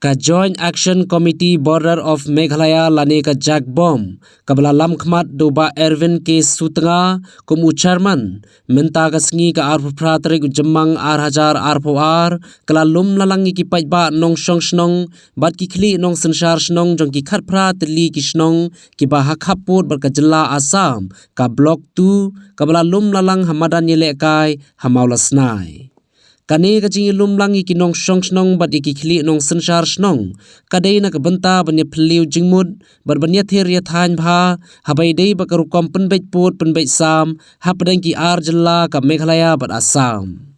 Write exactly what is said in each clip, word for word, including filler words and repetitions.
Ka Joint Action Committee Border of Meghalaya lane ka JACBOM, kaba la lam khmat da u Bah Erwin K Sutnga kum u chairman, mynta ka sngi ka arphew phra tarik u Jymmang ar hajar arphew ar, ka la lum lalang ïa ki paidbah nongshong shnong bad ki khlieh nongsynshar shnong jong ki khatphra tylli ki shnong kiba ha khappud bad ka jylla Assam, ka Block two, kaba la lum lalang ha madan ïalehkai ha Mawlasnai. Kane ka jingïalum lang ïa ki nongshong shnong bad ïa ki khlieh nongsynshar shnong ka dei na ka bynta ban ïaphylliew jingmut bad ban ïathir ïathaiñ bha, haba ïadei bad ka rukom pynbeit pud pynbeit sam hapdeng ki ar jylla ka Meghalaya bad Assam.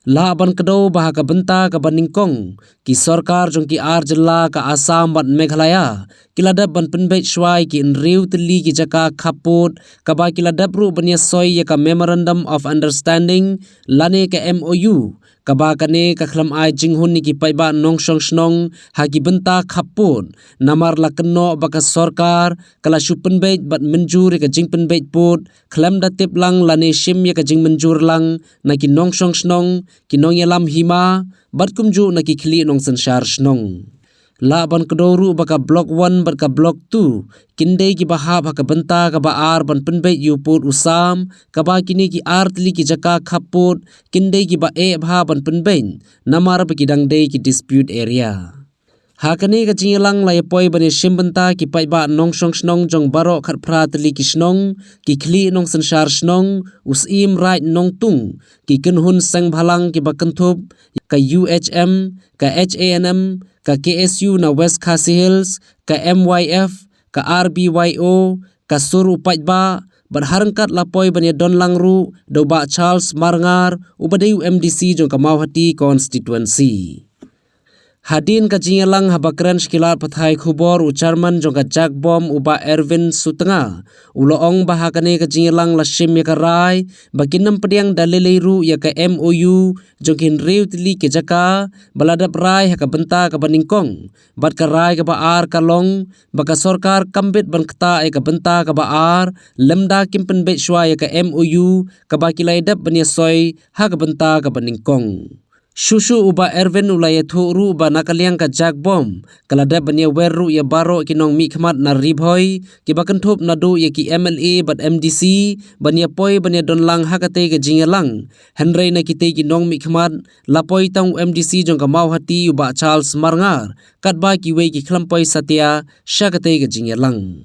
Lah ban kdew ba ha ka bynta kaba nyngkong, ki sorkar jong ki ar jylla ka Assam bad Meghalaya ki la dep ban pynbeit shuwa ïa ki hynriew tylli ki jaka khappud, kaba ki la dep ruh ban ïasoi ïa ka Memorandum of Understanding lane ka M O U, kaba kane ka khlem ai jinghun ïa ki paidbah nongshong shnong ha ki bynta khappud, namar la kynnoh ba ka sorkar ka la shu pynbeit bad mynjur ïa ka jingpynbeit pud khlem da tip lang lane shim ïa ka jingmynjur lang na ki nongshong shnong, ki nongïalam hima bad kumjuh na ki khlieh nongsynshar shnong. Lah ban kdew ruh ba ka Block one bad ka Block two kin dei kiba hap ha ka bynta kaba ar ban pynbeit ïa u pud u sam, kaba kine ki ar tylli ki jaka khappud kin dei kiba eh bha ban pynbeit, namar ba ki dang dei ki dispute area. Ha kane ka jingïalang la ïapoi ban ïashim bynta ki paidbah nongshong shnong jong baroh khatphra tylli ki shnong, ki khlieh nongsynshar shnong, u Syiem Raid Nongtung, ki kynhun seng bhalang kiba kynthup ka U H M, ka H A N M, ka K S U na West Khasi Hills, ka M Y F, ka R B Y O, ka Sur u Paidbah, bad ha ryngkat la poi ban ïadon lang ruh da u Bah Charles Marngar, uba dei u M D C jong ka Mawhati constituency. Hadien ka jingïalang haba kren sha ki lad pathai khubor u chairman jong ka JACBOM u Bah Erwin Sutnga, u la ong ba ha kane ka jingïalang la shim ïa ka rai ba kin ym pdiang da lei lei ruh ïa ka M O U jong ki hynriew tylli ki jaka ba la dep rai ha ka bynta kaba nyngkong, bad ka rai kaba ar ka long ba ka sorkar kam bit ban ktah ïa ka bynta kaba ar lymda kim pynbeit shuwa ïa ka M O U kaba ki la ïadep ban ïasoi ha ka bynta kaba nyngkong. Shuh shuh u Bah Erwin u la ïathuh ruh ba na ka liang ka JACBOM ka la dep ban ïawer ruh ïa baroh ki nongmihkhmat na Ri Bhoi kiba kynthup naduh ïa ki M L A bad M D C ban ïapoi ban ïadon lang ha katei ka jingïalang. Hynrei na kitei ki nongmihkhmat la poi tang u M D C jong ka Mawhati u Bah Charles Marngar, katba kiwei ki khlem poi satia sha katei ka jingïalang.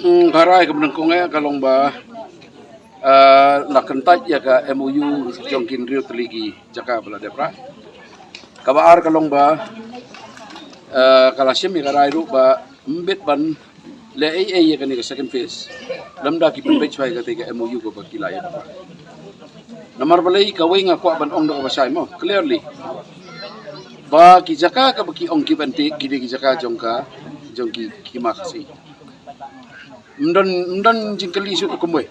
Hmm, ka rai kaba nyngkong eh ka long ba, eh, la kyntait ïa ka M O U jong ki hynriew tylli ki jaka ba la dep rai. Kaba ar ka long ba, eh, ka la shim ïa ka rai ruh ba ym bit ban leh ei ei ïa kane ka second phase lymda ki pynbeit shuwa ïa katei ka M O U kaba ki la ïa dep rai. Namar balei? Kawei nga kwah ban ong da kaba shai mo clearly ba ki jaka kaba ki ong ki ban tip ki dei ki jaka jong ka, jong ki, ki hima Khasi. Ym don, ym don jingkylli shuh kumwei.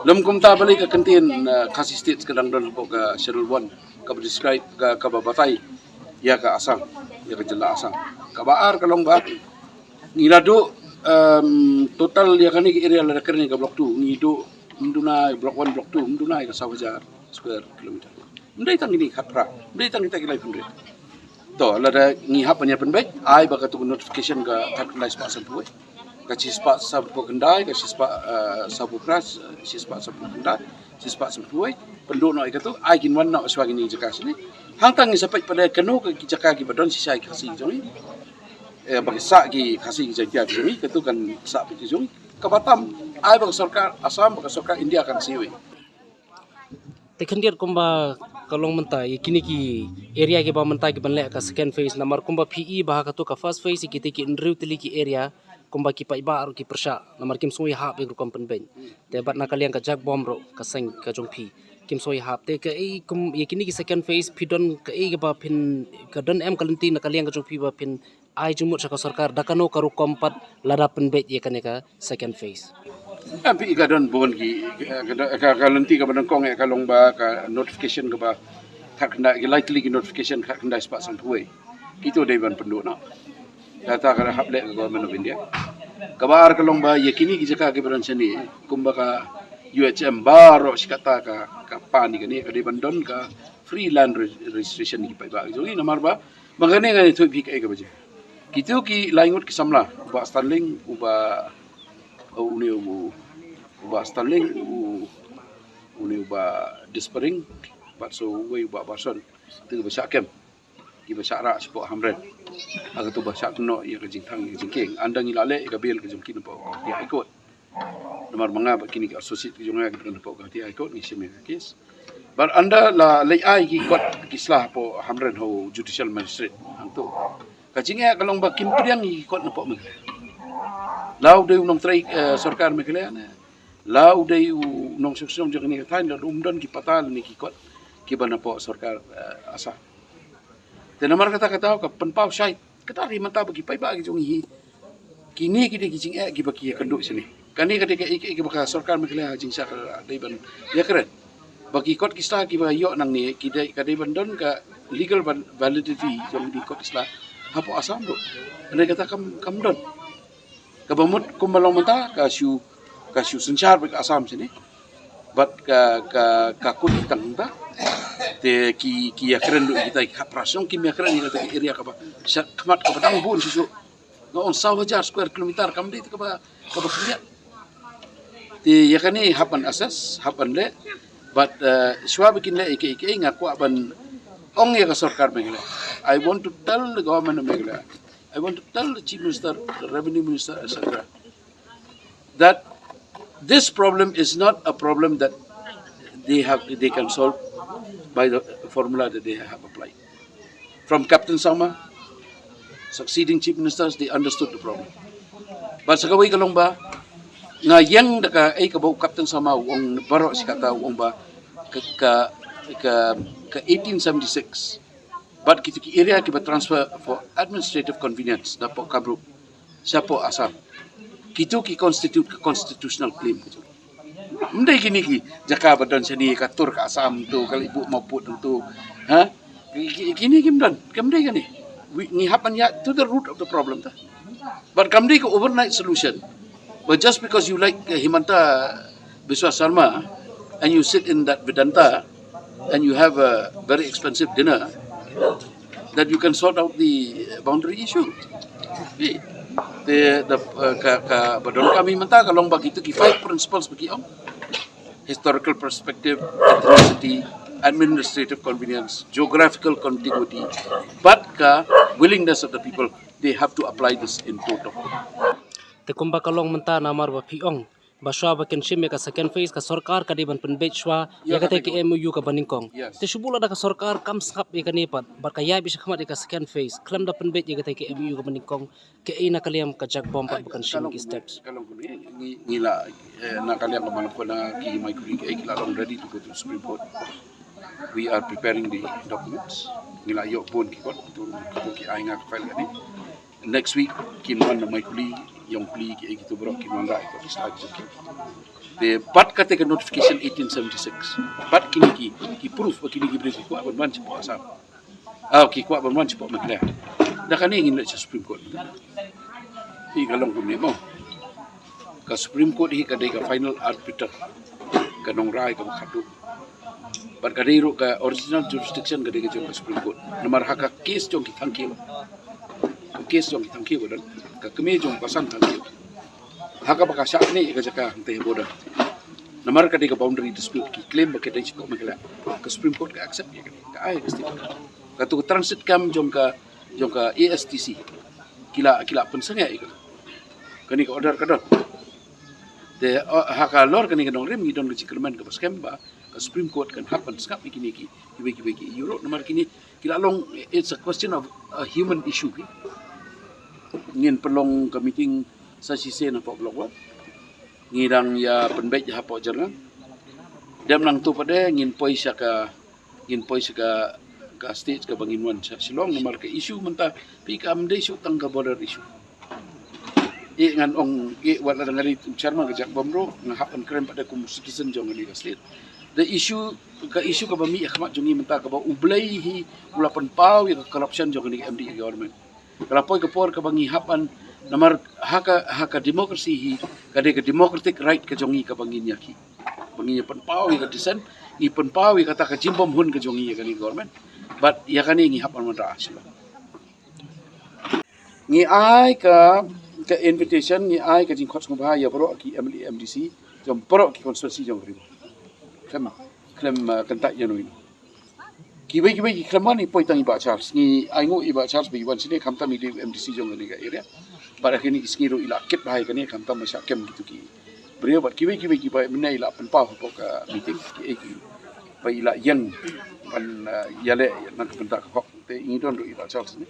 Lym kumta balei ka kyntien, uh, Khasi State ka dang don hapoh ka Schedule one kaba describe ka, kaba batai ïa ka Assam, ïa ka jylla Assam. Kaba ar ka long ba ngi la duh, um, total ïa kane ka area lada kren ïa ka Block two ngi duh ym duna Block one, Block two ym duna ïa ka saw hajar square kilometer. Ym dei tang kine khatphra, ym dei tang kita ki lai pynrit. To, lada ngi hap ban ïa pynbeit, ai ba katu ka notification ka khatkhyndai spah sanphew wei, ka shispah sanphew khyndai, ka shispah, eh, sanphew phra, shispah sanphew khyndai, shispah sanphew wei, pynduh noh ïa katu, ai kin wan noh shuwa kine ki jaka shane. Hangta ngi sa peit pat de kano ka ki jaka kiba don shisha ki Khasi ki jong ngi. Eh, ba ki sah ki Khasi ki Jaiñtia ki jong ngi, katu kan sah pat ki jong ngi. Kaba tam, ai ba ka sorkar Assam, ba ka sorkar India kan siew. Te khyndiat kumba ka long mynta ïa kine ki area kiba mynta ki ban leh ka second phase, namar kumba phi i ba ha katu ka first phase ïa kitei ki hynriew tylli ki area kumba ki paidbah ruh ki pyrshah namar kim sngew ïahap ïa ka rukom pynbeit. Te bad na ka liang ka JACBOM ruh ka seng ka jong phi kim sngew ïahap. Te kaei kum ïa kine ki second phase phi don kaei kaba phin, ka don em ka lynti na ka liang ka jong phi ba phin ai jingmut sha ka sorkar da kano ka rukom pat lada pynbeit ïa kane ka second phase? Em, phi i ka don bun ki, ka, ka, ka lynti kaba nyngkong eh ka long ba ka notification kaba khatkhyndai, ki lai tylli ki notification khatkhyndai spah sanphew wei. Kitu dei ban pynduh noh. Kata ka hap leh ka Government of India. Kaba ar ka long ba ïa kine ki jaka kiba don shane kumba ka U H M baroh shi katta ka, ka pan ïa kane ka dei ban don ka free land re- registration ki paidbah jong ngi, namar ba ma kane nga ïathuh ïa phi kaei kaba jia. Kito ki lai ngut ki samla, u Bah Stanling, u Bah, u, une u, u Bah Stanling, u, une u Bah Dispering, bad sa uwei u Bah Barson, te kiba shah kem, kiba shah rah shapoh Hamren. Ha kato ba shah kynnoh ïa ka jingthang ïa ka jingkieng. Ynda ngi la leh ïa ka bail ka jong ki napoh Guwahati High Court. Namar ma nga bad kine ki associate ki jong nga kiba don hapoh Guwahati High Court ngi shim ïa ka case. Bad ynda la leit ai ki kot ki sla hapoh Hamren ha u judicial magistrate hangto. Ka jingeh ka long ba kim pdiang ïa ki kot napoh Meghalaya. La u dei u nongtrei, eh, sorkar Meghalaya ne, la u dei u nongshong shnong jong kane ka thaiñ, la um don ki pathar ne ki kot kiba napoh sorkar, eh, Assam. Te namar kata, kata ka pynpaw shai. Kata ri mynta ba ki paidbah ki jong ngi hi, kine ki dei ki jingeh kiba ki ïakynduh shane. Kane ka dei kaei kaei kaba ka sorkar Meghalaya ha jingshah ka dei ban ïakren. Ba ki kot ki sla kiba ïoh nangne ki dei, ka dei ban don ka legal val- validity jong ki kot ki sla hapoh Assam ruh. Hynrei kata kam, kam don. Kaba mut kumba long mynta ka shu, ka shu synshar bad ka Assam shane. Bad ka, ka, ka kut tang ba te ki, ki ïakren ruh ïa kita ki khapra shnong, kim ïakren ïa kita ki area kaba sha khmat kaba dang bun shuh shuh. Nga ong saw hajar square kilometer, kam dei kaba, kaba khyndiat. Te ïa kane hap ban assess, hap ban leh. Bad, eh, shuwa ba kin leh ïa kaei kaei, nga kwah ban ong ïa ka sorkar Meghalaya. I want to tell the government of Meghalaya, I want to tell the Chief Minister, the Revenue Minister, et cetera, that this problem is not a problem that they have, they can solve by the formula that they have applied. From Captain Sangma, succeeding chief ministers, they understood the problem. But sa kawei ka long ba, nga ïeng da kaei kaba u Captain Sangma u ong baroh shi katta, u ong ba ka, ka, ka, ka eighteen seventy-six bad kito ki area kiba transfer for administrative convenience napoh Kamrup shapoh Assam, kito ki constitute ka constitutional claim. Ym dei kine ki jaka ba don shane ka tur ka Assam to, ka leit buh mawpud to. Ha? Ki, ki, kine kim don, kim dei kane. Wi, ngi hap ban ïa to the root of the problem ta. But kam dei ka overnight solution. But just because you like, uh, Himanta Biswa Sarma and you sit in that Vedanta and you have a very expensive dinner, that you can sort out the boundary issue. Te, te, uh, ka, kaba donkam mynta ka long ba kito ki five principles ba ki ong: historical perspective, ethnicity, administrative convenience, geographical contiguity, bad ka willingness of the people, they have to apply this in toto. Te kumba ka long mynta namar ba phi ong ba shuwa ba kin shim ïa ka second phase, ka sorkar ka dei ban pynbeit shuwa ïa kata ka M O U kaba nyngkong. Te shu bun lada ka sorkar kam sngap ïa kane pat, bad ka ïai bishkhamat ïa ka second phase khlem da pynbeit ïa kata ka M O U kaba nyngkong, kaei na ka liang ka jakbom pat ba kan shim ki steps? Ka long kumne, ngi, ngi la, eh, na ka liang ka manpona ki Maikhuli kaei ki la long ready to go to Supreme Court. We are preparing the documents. Ngi la ïoh bun ki kot, to, to ki ai nga ka file kane. Next week kin wan na Maikhuli, Ïongpli, kiei kito baroh kin wanrah ïa ki kot ki sla ki jong ki. Te bad kata ka notification eighteen seventy-six, bad kine ki, ki proof ba kine ki briew ki kwah ban wan shapoh Assam. Ah, ki kwah ban wan shapoh Meghalaya. Da kane ngin leit sha Supreme Court. Hi ka long kumne mo. Ka Supreme Court hi ka dei ka final arbiter, ka nongrai kaba khatduh. Bad ka dei ruh ka original jurisdiction ka dei ka jong ka Supreme Court. Namar ha ka case jong ki thangkiew, ka case jong ki thangkiew ka don, ka kmie jong ka san thangkiew, ha kaba ka shah kane ïa ka jaka hangtei ha border. Namar ka dei ka boundary dispute, ki claim ba ka dei shapoh Meghalaya. Ka Supreme Court ka accept ïa kane, ka ai ka state. Kato ka transit camp jong ka, jong ka A S T C, ki la, ki la pynsangeh ïa kane. Kane ka order ka don. Te, uh, ha ka lor kane ka nongrim ngi don ka jingkyrmen kaba skhem ba ka Supreme Court kan hap ban sngap ïa kine ki, kiwei kiwei ki ïuh ruh, namar kine ki la long, it's a question of a human issue ki. Ngin pynlong ka meeting sa shisien hapoh Block One. Ngi dang ïa pynbeit hapoh Jyrngam. Dep nangto pat de ngin poi sha ka, ngin poi sha ka, ka stage kaba ngin wan sha Shillong, namar ka issue mynta phi, kam dei shuh tang ka border issue. Eh, ngan ong, eh, wat la dang rit u chairman ka jakbom ruh, nga hap ban kren pat de kum citizen jong kane ka state. The issue, ka issue kaba mih ha khmat jong ngi mynta kaba U Blei hi u la pynpaw ïa ka corruption jong kane ka M D A government. Ka la poi ka por kaba ngi hap ban, namar ha ka, ha ka democracy hi ka dei ka democratic right ka jong ngi kaba ngin ïa ki, ba ngin ïa pynpaw ïa ka dissent, Ngi pynpaw ïa kata ka jingbymhun ka jong ngi ïa kane ka government. Bad ïa kane ngi hap ban wanrah shuwa. Ngi ai ka, ka invitation, ngi ai ka jingkhot sngewbha ïa baroh ki M L A, M D C jong baroh ki constituency jong ka ri. Khlem, khlem, uh, kyntait ïano ïano. Kiwei kiwei ki khlem wan ngi poi tang i Bah Charles. Ngi ai nguh i Bah Charles ba i wan shane, khamtam i dei u M D C jong kane ka area. Bad ha kine ki sngi ruh i la kit bha ïa kane, khamtam ba shah kem kito ki briew. Bad kiwei kiwei kiba mynne i la pynpaw hapoh ka meeting, kiei kiba i la ïeng ban, uh, ïaleh na ka bynta ka hok. Te ngi don ruh i Bah Charles ne.